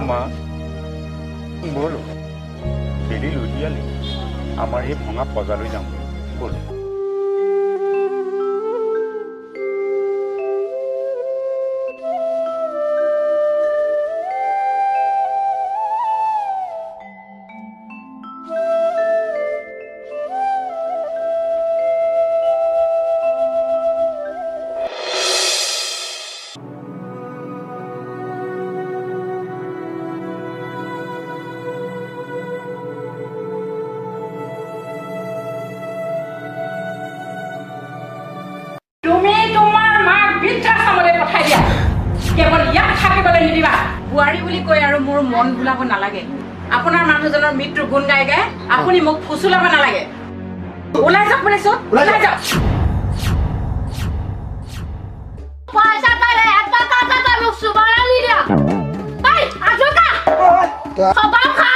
মা, ব'ল বেলি লুটিয়ালি আমাৰ সেই ভঙা পজালৈ যাম, ব'ল। তুমি তোমাৰ মাক বৃদ্ধাশ্ৰমলৈ পঠাই দিয়া, কেৱল ইয়াত থাকিবলৈ নিদিবা। বোৱাৰী বুলি কৈ আৰু মোৰ মন ভুলাব নালাগে। আপোনাৰ মানুহজনৰ মৃত্যুৰ গুণ গাই গাই আপুনি মোক ফুচুলাব নালাগে। ওলাই যাওক বুলিছো, ওলাই যাওক। পইচা পালে এটকা এটা মোক চুবাৰা দি দিয়া। এই, আজোকা, খবাও খা।